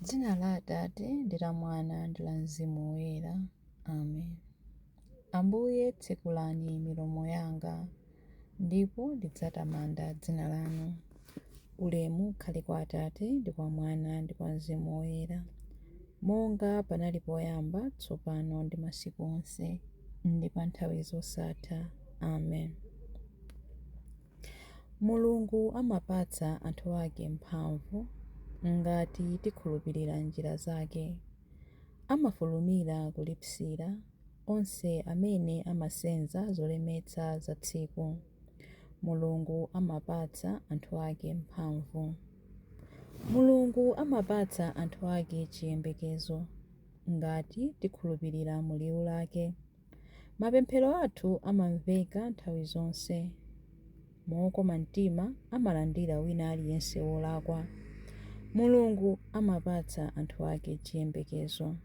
Dzina la Atate ndi la Mwana ndi la Mzimu Woyera. Amen. Ambuye, tsekulani milomo yanga, ndipo ndidzatamanda dzina lanu. Ulemu ukhale kwa Atate ndi kwa Mwana ndi kwa Mzimu Woyera, monga panali poyamba, tsopano ndi masiku onse, ndi pa nthawi zosatha. Amen. Mulungu amapatsa anthu ake mphamvu ngati tikhulupirira njira zake. Amafulumira kulipsira onse amene amasenza zolemetsa za tsiku. Mulungu amapatsa anthu ake mphamvu. Mulungu amapatsa anthu ake chiyembekezo ngati tikhulupirira mu liwu lake. Mapemphero athu amamveka nthawi zonse. Mokoma mtima amalandira wina aliyense wolakwa. Mulungu amapatsa anthu ake chiyembekezo.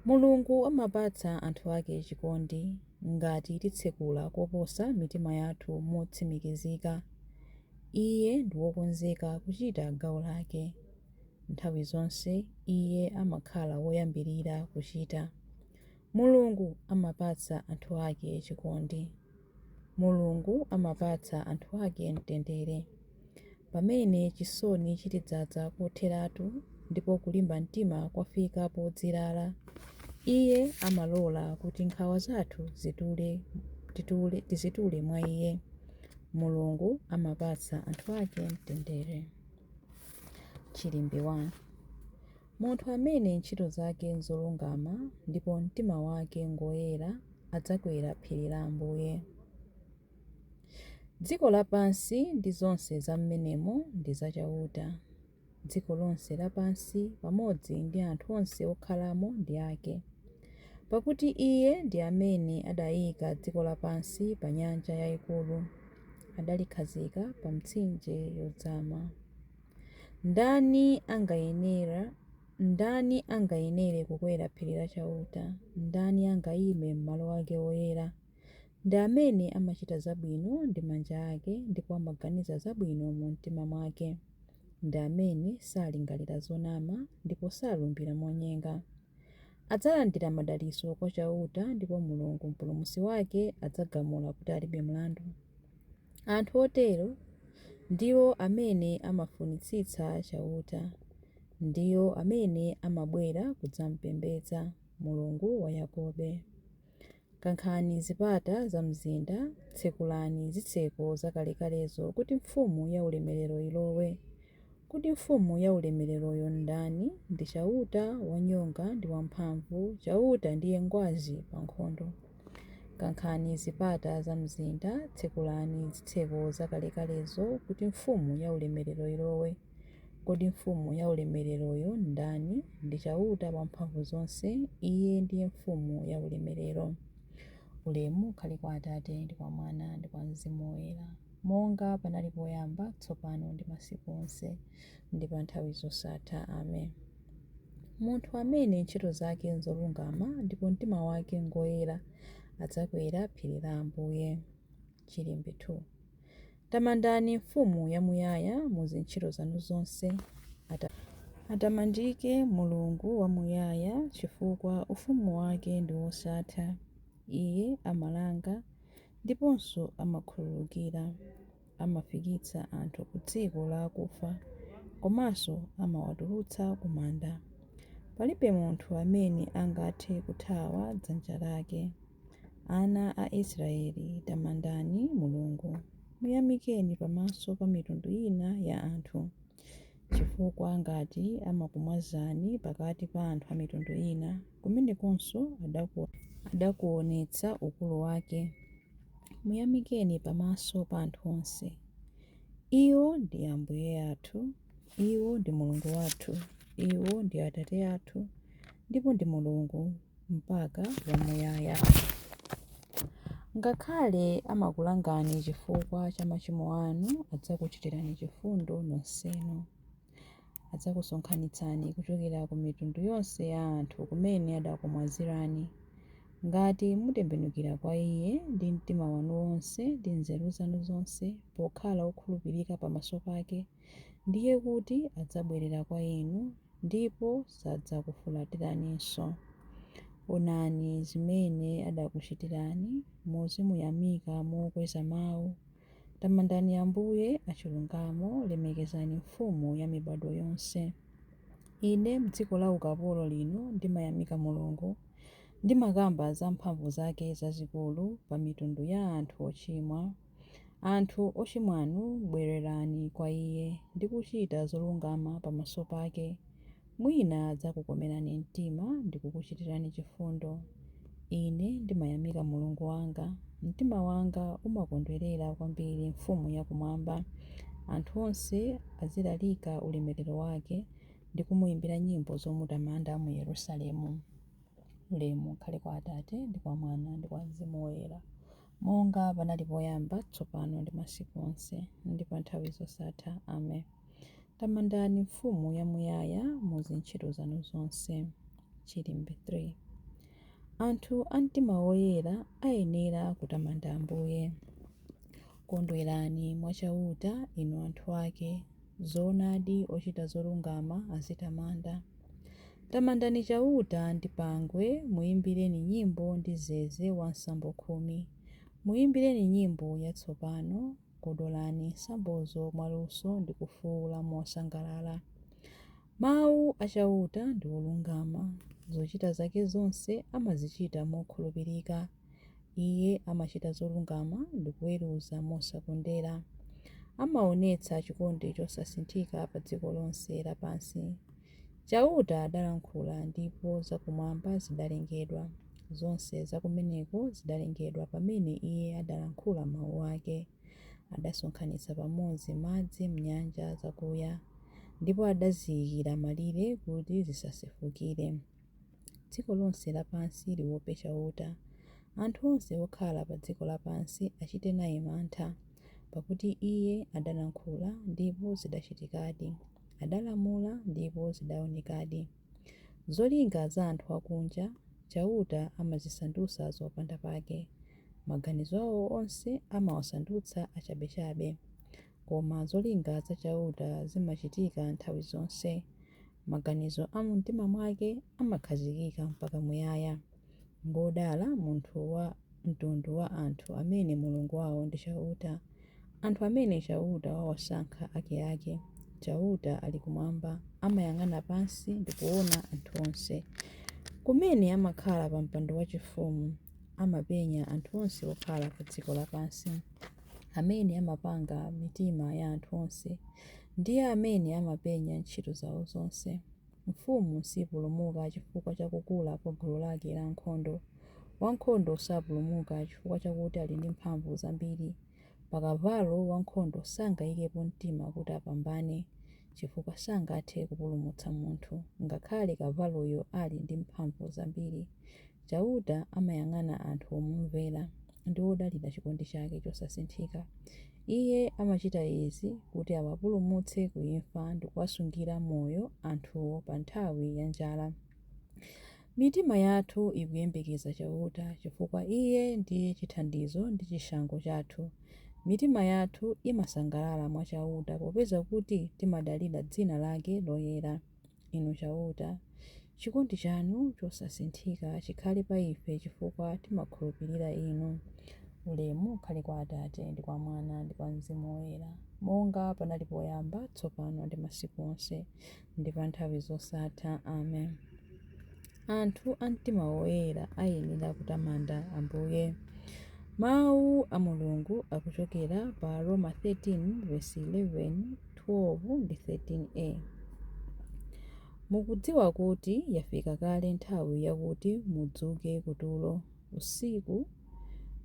Mulungu amapatsa anthu ake chikondi ngati titsekula koposa mitima yathu motsimikizika. Iye ndi wokonzeka kuchita gawo lake. Nthawi zonse iye amakhala woyambirira kuchita. Mulungu amapatsa anthu ake chikondi. Mulungu amapatsa anthu ake mtendere. Pamene chisoni chitidzaza kotheratu ndipo kulimba mtima kwafika podzilala, Iye amalola kuti nkhawa zathu tizitule mwa Iye. Mulungu amapatsa anthu ake mtendere. Chilimbi 1. Munthu amene ntchito zake nzolungama ndipo mtima wake ngwoyera adzakwera phiri la Ambuye. Dziko lapansi ndi zonse zam'menemo ndi za Chauta. Dziko lonse lapansi pamodzi ndi anthu onse okhalamo ndi ake. Pakuti Iye ndi amene adaika dziko lapansi pa nyanja yaikulu, adalikhazika pa mitsinje yozama. Ndani angayenere kukwera phiri la Chauta? Ndani angaime m'malo ake oyera? Ndi amene amachita zabwino ndi manja ake ndipo amaganiza zabwino mu mtima mwake. Ndi amene salingalira zonama ndipo salumbira monyenga. Adzalandira madalitso kwa Chauta ndipo Mulungu Mpulumutsi wake adzagamula kuti alibe mlandu. Anthu otero ndiwo amene amafunitsitsa Chauta, ndiwo amene amabwera kudzamupembedza, Mulungu wa Yakobe. Kankhani zipata za mzinda, tsekulani zitseko zakalekalezo kuti mfumu yaulemerero ilowe. Kodi mfumu yaulemereroyo ndani? Ndi Chauta, wanyonga ndi wamphamvu, Chauta ndiye ngwazi pa nkhondo. Kankhani zipata za mzinda, tsekulani zitseko zakalekalezo kuti mfumu yaulemerero ilowe. Kodi mfumu yaulemereroyo ndani? Ndi Chauta Wamphamvuzonse, Iye ndiye mfumu yaulemerero. Ulemu ukhale kwa Atate ndi kwa Mwana ndi kwa Mzimu Woyera, monga panali poyamba, tsopano ndi masiku onse, ndi pa nthawi zosatha. Amen. Munthu amene ntchito zake nzolungama ndipo mtima wake ngwoyera adzakwera phiri la Ambuye. Chilimbi 2. Tamandani Mfumu yamuyaya mu zintchito zanu zonse. Atamandike Mulungu wamuyaya, chifukwa ufumu wake ndi wosatha. Iye amalanga ndiponso amakhululukira. Amafikitsa anthu ku dziko la akufa, komanso amawatulutsa ku manda. Palibe munthu amene angathe kuthawa dzanja lake. Ana a Israeli, tamandani Mulungu, muyamikeni pamaso pa mitundu ina ya anthu. Chifukwa ngati amakumwazani pakati pa anthu a mitundu ina, kumenekonso adakuonetsa ukulu wake. Muyamikeni pamaso pa anthu onse. Iwo ndi Ambuye athu, iwo ndi Mulungu wathu, iwo ndi Atate athu, ndipo ndi Mulungu mpaka wamuyaya. Ngakhale amakulangani chifukwa cha machimo anu, adzakuchitirani chifundo nonsenu. Adzakusonkhanitsani kuchokera ku mitundu yonse ya anthu kumene adakumwazirani. Ngati mutembenukira kwa Iye ndi mtima wanu wonse ndi nzeru zanu zonse, pokhala okhulupirika pamaso pake, ndiye kuti adzabwerera kwa inu ndipo sadzakufulatiraninso. Onani zimene adakuchitirani, muzimuyamika mokweza mawu. Tamandani Ambuye achilungamo, lemekezani Mfumu ya mibadwo yonse. Ine m'dziko la ukapolo lino ndimayamika Mulungu, ndimakamba za mphamvu zake zazikulu pa mitundu ya anthu ochimwa. Anthu ochimwanu bwererani kwa Iye ndi kuchita zolungama pamaso pake. Mwina adzakukomerani mtima ndi kukuchitirani chifundo. Ine ndimayamika Mulungu wanga, mtima wanga umakondwerera kwambiri Mfumu yakumwamba. Anthu onse azilalika ulemerero wake ndi kumuimbira nyimbo zomutamanda mu Yerusalemu. Ulemu ukhale kwa Atate ndi kwa Mwana ndi kwa Mzimu Woyera, monga panali poyamba, tsopano ndi masiku onse, ndi pa nthawi zosatha. Amen. Tamandani Mfumu yamuyaya mu zintchito zanu zonse. Chilimbi 3. Anthu a mtima woyera ayenera kutamanda Ambuye. Kondwerani mwa Chauta, inu anthu ake, zoonadi ochita zolungama azitamanda. Tamandani Chauta ndi pangwe, muyimbireni nyimbo ndi zeze wa nsambo 10. Muyimbireni nyimbo yatsopano, kodolani nsambozo mwaluso ndi kufuwula mosangalala. Mawu a Chauta ndi olungama, zochita zake zonse amazichita mokhulupirika. Iye amachita zolungama ndi kuweruza mosakondera. Amaonetsa chikondi chosasinthika pa dziko lonse lapansi. Chauta adalankhula ndipo zakumwamba zidalengedwa. Zonse zakumeneko zidalengedwa pamene Iye adalankhula mawu ake. Adasonkhanitsa pamodzi madzi m'nyanja zakuya, ndipo adaziyikira malire kuti zisasefukire. Dziko lonse lapansi liwope Chauta. Anthu onse okhala pa dziko lapansi achite naye mantha, pakuti Iye adalankhula ndipo zidachitikadi, adalamula ndipo zidaonekadi. Zolinga za anthu akunja, Chauta amazisandutsa zopanda pake. Maganizo awo onse amawasandutsa achabechabe. Koma zolinga za Chauta zimachitika nthawi zonse. Maganizo a mumtima mwake amakhazikika mpaka muyaya. Ngodala munthu wa mtundu wa anthu amene Mulungu wawo ndi Chauta, anthu amene Chauta wawasankha akeake. Chauta ali kumwamba, amayang'ana pansi ndi kuona anthu onse. Kumene amakhala pa mpando wachifumu, amapenya anthu onse okhala pa dziko lapansi. Amene amapanga mitima ya anthu onse, ndiye amene amapenya ntchito zawo zonse. Mfumu sipulumuka chifukwa cha kukula kwa gulu lake la ankhondo. Wankhondo sapulumuka chifukwa chakuti ali ndi mphamvu zambiri. Pakavalo wankhondo sangayikepo mtima kuti apambane, chifukwa sangathe kupulumutsa munthu, ngakhale kavaloyo ali ndi mphamvu zambiri. Chauta amayang'ana anthu omumvera ndi odalira chikondi chake chosasinthika. Iye amachita izi kuti awapulumutse ku imfa ndi kuwasungira moyo anthuwo pa nthawi ya njala. Mitima yathu ikuyembekeza Chauta, chifukwa Iye ndiye chithandizo ndi chishango chathu. Mitima yathu imasangalala mwa Chauta popeza kuti timadalira dzina lake loyera. Inu Chauta, chikondi chanu chosasinthika chikhale pa ife chifukwa timakhulupirira Inu. Ulemu ukhale kwa Atate ndi kwa Mwana ndi kwa Mzimu Woyera, monga panali poyamba, tsopano ndi masiku onse, ndi pa nthawi zosatha. Amen. Anthu a mtima woyera ayenera kutamanda Ambuye. Mawu a Mulungu akuchokera pa Aroma 13 vesi 11, 12 ndi 13a. Mukudziwa kuti yafika kale nthawi yakuti mudzuke kutulo. Usiku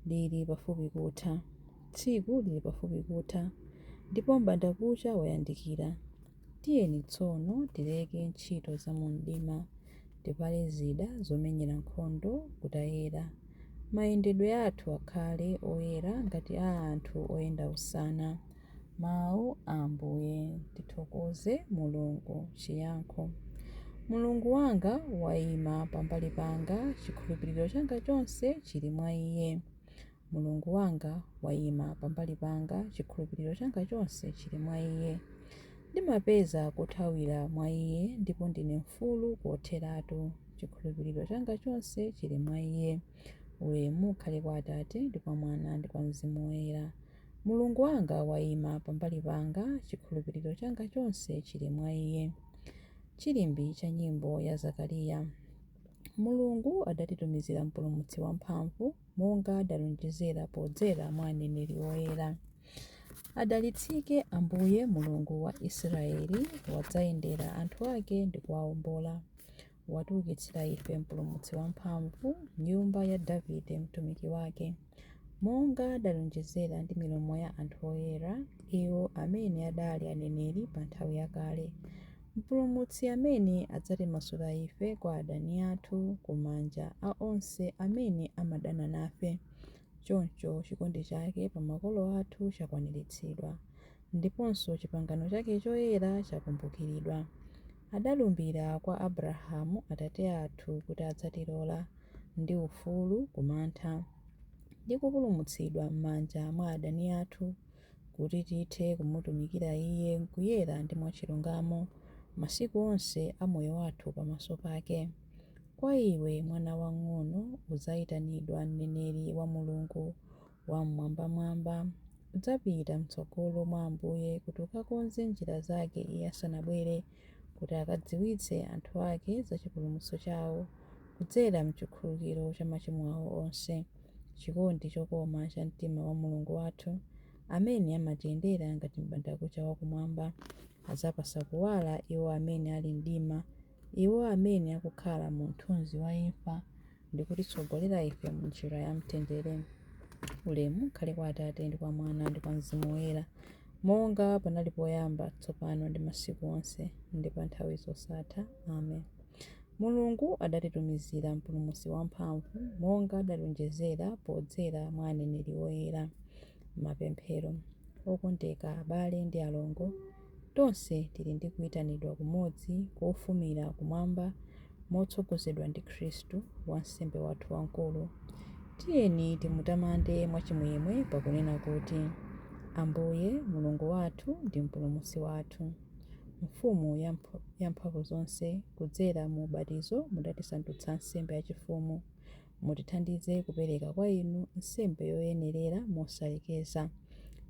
lili pafupi kutha, tsiku lili pafupi kutha, ndipo m'bandakucha wayandikira. Tiyeni tsono tileke ntchito za mu mdima, tivale zida zomenyera nkhondo kutayera. Mayendedwe athu akhale oyera ngati a anthu oyenda usana. Mawu a Ambuye. Tithokoze Mulungu. Chiyankho. Mulungu wanga wayima pambali panga, chikhulupiriro changa chonse chili mwa Iye. Mulungu wanga wayima pambali panga, chikhulupiriro changa chonse chili mwa Iye. Ndimapeza kothawira mwa Iye ndipo ndine mfulu kotheratu. Chikhulupiriro changa chonse chili mwa Iye. Ulemu ukhale kwa Atate, ndi kwa Mwana, ndi kwa Mzimu Woyera. Mulungu wanga waima pambali panga, chikhulupiriro changa chonse chili mwa Iye. Chilimbi cha nyimbo ya Zakariya. Mulungu adatitumizira Mpulumutsi wamphamvu, monga adalonjezera podzera mwa aneneri oyera. Adalitsike Ambuye Mulungu wa Israeli, wadzayendera anthu ake ndi kuwaombola. Watiukitsira ife Mpulumutsi wamphamvu, m'nyumba ya Davide mtumiki wake, monga adalonjezera ndi milomo ya anthu oyera, iwo amene adali aneneri pa nthawi yakale. Mpulumutsi amene adzatimasula ife kwa adani athu, ku manja a onse amene amadana nafe. Choncho chikondi chake pa makolo athu chakwaniritsidwa, ndiponso chipangano chake choyera chakumbukiridwa. Adalumbira kwa Abrahamu atate athu kuti adzatilola ndi ufulu ku mantha, ndi kupulumutsidwa m'manja mwa adani athu, kuti tithe kumutumikira Iye m'kuyera ndi mwachilungamo masiku onse a moyo wathu pamaso pake. Kwa iwe, mwana wamng'ono, udzayitanidwa mneneri wa Mulungu Wam'mwambamwamba. Udzapita m'tsogolo mwa Ambuye kuti ukakonze njira zake Iye asanabwere, kuti akadziwitse anthu ake za chipulumutso chawo kudzera m'chikhululukiro cha machimo awo onse. Chikondi chokoma cha mtima wa Mulungu wathu, amene amatiyendera ngati m'bandakucha wakumwamba, adzapatsa kuwala iwo amene ali mdima, iwo amene akukhala mu mthunzi wa imfa, ndi kutitsogolera ife m'njira ya mtendere. Ulemu ukhale kwa Atate, ndi kwa Mwana, ndi kwa Mzimu Woyera, monga panali poyamba, tsopano ndi masiku onse, ndi pa nthawi zosatha. Amen. Mulungu adatitumizira Mpulumutsi wamphamvu, monga adalonjezera podzera mwa aneneri oyera. Mapemphero. Okondeka abale ndi alongo, tonse tili ndi kuyitanidwa kumodzi kofumira kumwamba motsogozedwa ndi Khristu, wansembe wathu wamkulu. Tiyeni timutamande mwachimwemwe pakunena kuti, Ambuye Mulungu wathu ndi Mpulumutsi wathu. Mfumu yamphamvu zonse, kudzera mu ubatizo mudatisandutsa nsembe yachifumu. Mutithandize kupereka kwa inu nsembe yoyenerera mosalekeza.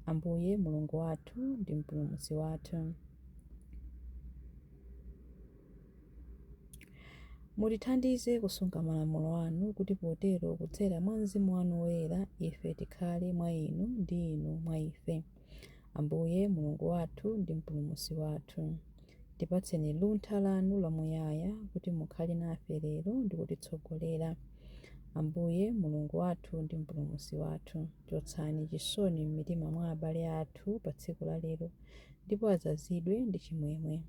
Ambuye Mulungu wathu ndi Mpulumutsi wathu. Mutithandize kusunga malamulo anu, kuti potero kudzera mwa Mzimu wanu Woyera ife tikhale mwa inu ndi inu mwa ife. Ambuye Mulungu wathu ndi Mpulumutsi wathu. Tipatseni luntha lanu lamuyaya kuti mukhale nafe lero ndi kutitsogolera. Ambuye Mulungu wathu ndi Mpulumutsi wathu, chotsani chisoni m'mitima mwa abale athu pa tsiku la lero, ndipo adzazidwe ndi chimwemwe.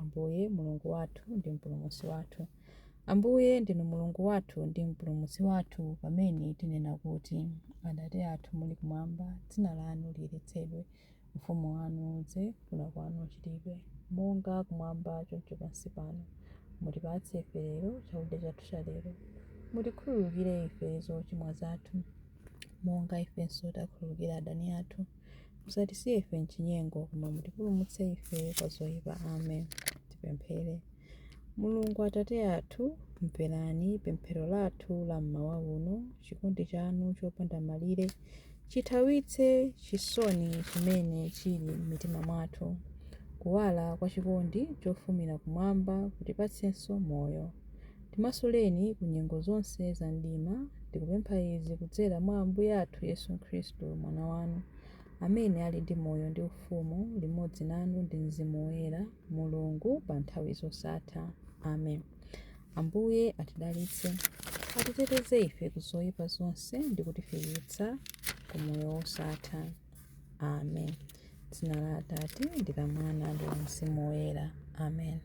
Ambuye Mulungu wathu ndi Mpulumutsi wathu. Ambuye ndinu Mulungu wathu ndi Mpulumutsi wathu, pamene tinena kuti, Atate athu muli kumwamba, dzina lanu liyeretsedwe, ufumu wanu udze, kufuna kwanu kuchitidwe, monga kumwamba choncho pansi pano. Mutipatse ife lero chakudya chathu cha lero. Mutikhululukire ife zochimwa zathu, monga ifenso takhululukira adani athu. Musatisiye ife m'chinyengo, koma mutipulumutse ife kwa zoyipa. Amen. Tipemphere. Mulungu Atate athu, mverani pemphero lathu la mmawa uno. Chikondi chanu chopanda malire chithawitse chisoni chimene chili m'mitima mwathu. Kuwala kwa chikondi chofumira kumwamba kutipatsenso moyo. Timasuleni ku nyengo zonse za mdima. Tikupempha izi kudzera mwa Ambuye athu Yesu Khristu, Mwana wanu, amene ali ndi moyo ndi ufumu limodzi nanu ndi Mzimu Woyera, Mulungu pa nthawi zosatha. Amen. Ambuye atidalitse, atiteteze ife ku zoyipa zonse ndi kutifikitsa ku moyo wosatha. Amen. Dzina la Atate ndi la Mwana ndi la Mzimu Woyera. Amen.